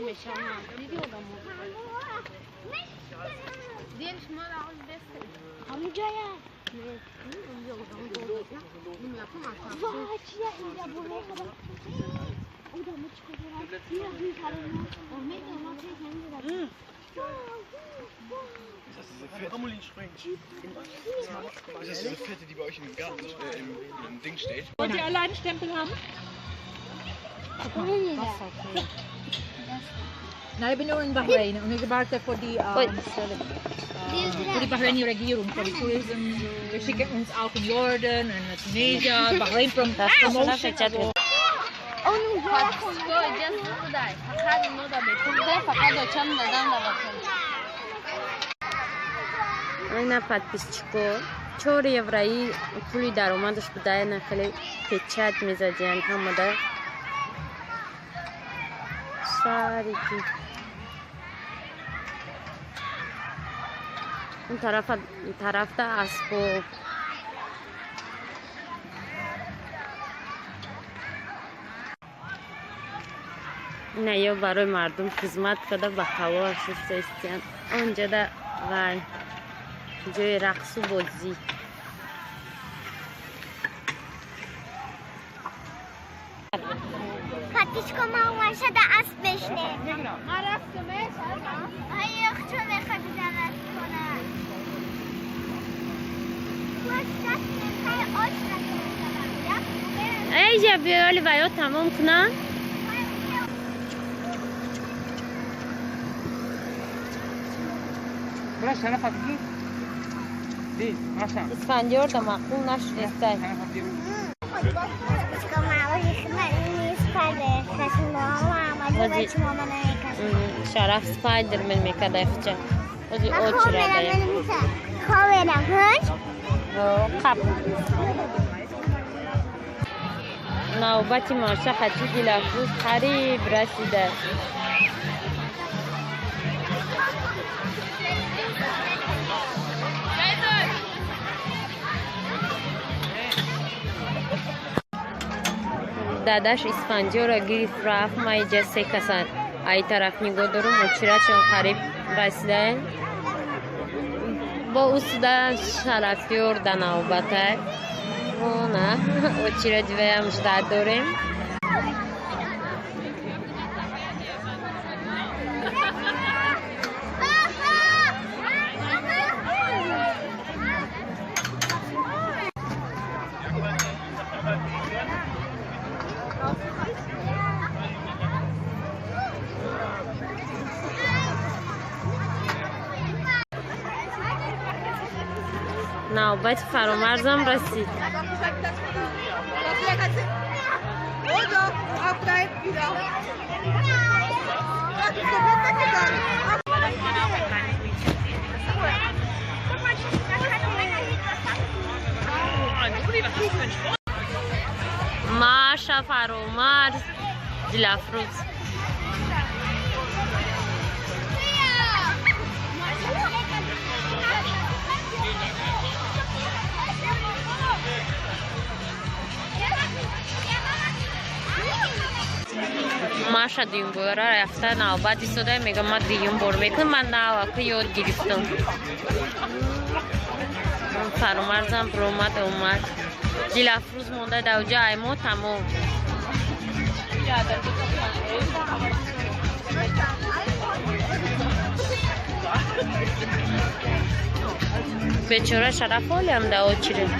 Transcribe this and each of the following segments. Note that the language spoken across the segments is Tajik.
мешаванд. Диди одамо. Ist das diese fette? Ist das diese fette, die bei euch im Garten im Ding steht? Wollt ihr alle einen Stempel haben? Nein, ich bin nur in Bahrain und ich warte für die Bahraini Regierung, für die Tourism. Wir schicken uns auch in Jordan und Tunesien, Bahrain Promotion. Айна подписчико 4 еврои пули даромадаш буда, на хеле печать мезадиянд ҳамада. Шарики. Он тарафта асбоб. Ина ё барои мардум хизмат карда ба ҳаво шуста истиянд. Онҷода вай ҷои рақсу бозӣ. Подписчико ма омашада асп бешне. Аяқчо мехоҳидам асп кунам. Эй ҷа биёли ва ё тамом кунам. Исфандиёр да маъқул нашудестай. Шараф Спайдермен мекарда ихча. Ози очирада. Қап. Навбати Маша хати Дилафрӯз қариб расида. Дадаш Исфандиёрро гирифт рафт. Ма иҷа се каса ай тараф нигоҳ дорум, очирачон қариб расидаем. Бо усуда Шарафёр да навбатай. Она очередь ваям ждать дорем. Навбати Фаромарзам расид. Маша, Фаромарз, Дилафрӯз. Маша дуюм бора рафта навбат истода, мегам ман дуюм бор мекунам, ман навака ёд гирифтам. Фаромарзам биромад омад. Дилафрӯз монда давҷа аймо тамом. Бечора Шараф ҳолиам да очередь.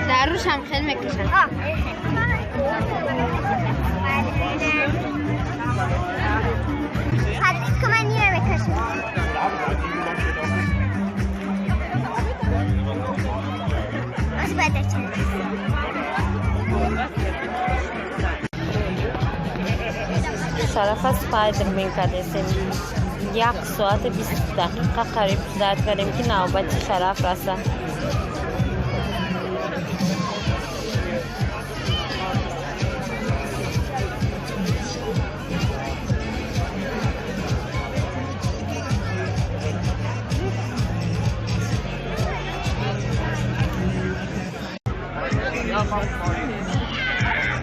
Дарушам хел мекашам. Шарафа Спайдермен кардесем. 1 соати 20 дақиқа қариб ждать кардем, ки навбати Шараф раса.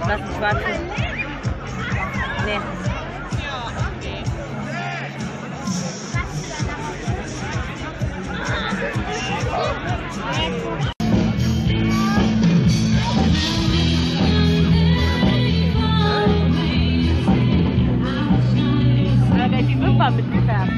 Das ist schwarz. Nee. Die Wimper mitgefärbt.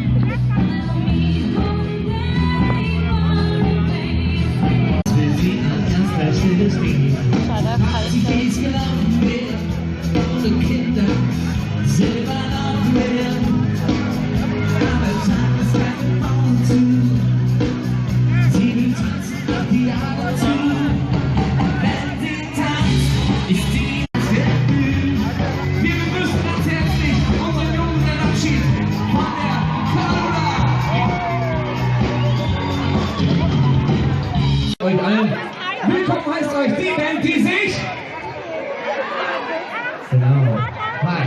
Euch allen. Willkommen heißt euch die Band, die sich. Genau. Hi.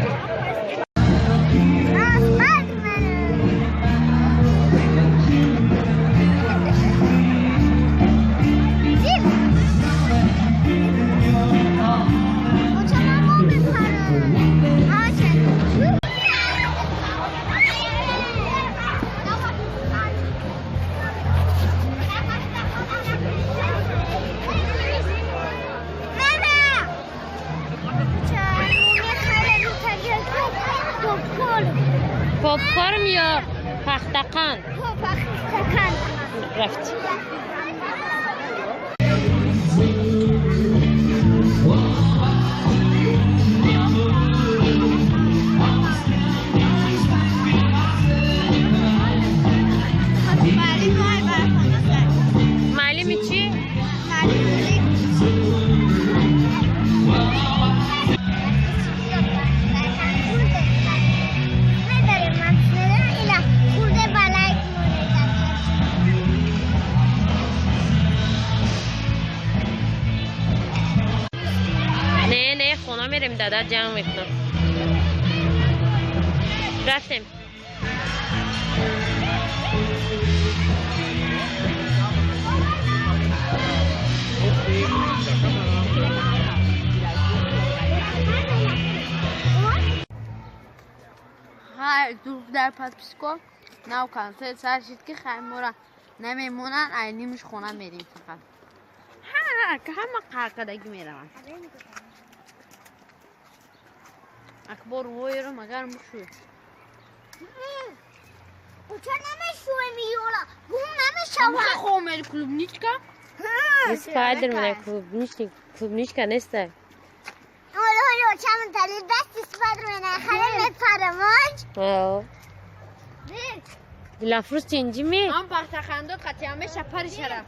Попкорн ё пахтақанд? Рафт. Маълими чӣ? Не, не, хона мерем, дада ҷамъ мекунам. Рафтем. Хай, дар подписко нав концерт сар шид, ки хай мора намемонанд, айнимиш хона мерим фақат. Ҳама қарқадагӣ мераванд. Акбор воеро магар мушӯй. Уча намешӯем, Юла. Гум намешавад. Хомер клубничка. Спайдермен клубничник, клубничка неста. Ҳоло ҳоло очам далил дасти Спайдермена хеле мепарамонҷ. Дилафрӯз тинҷи ми? Ам пахтахандо қатъиан меша пари шара.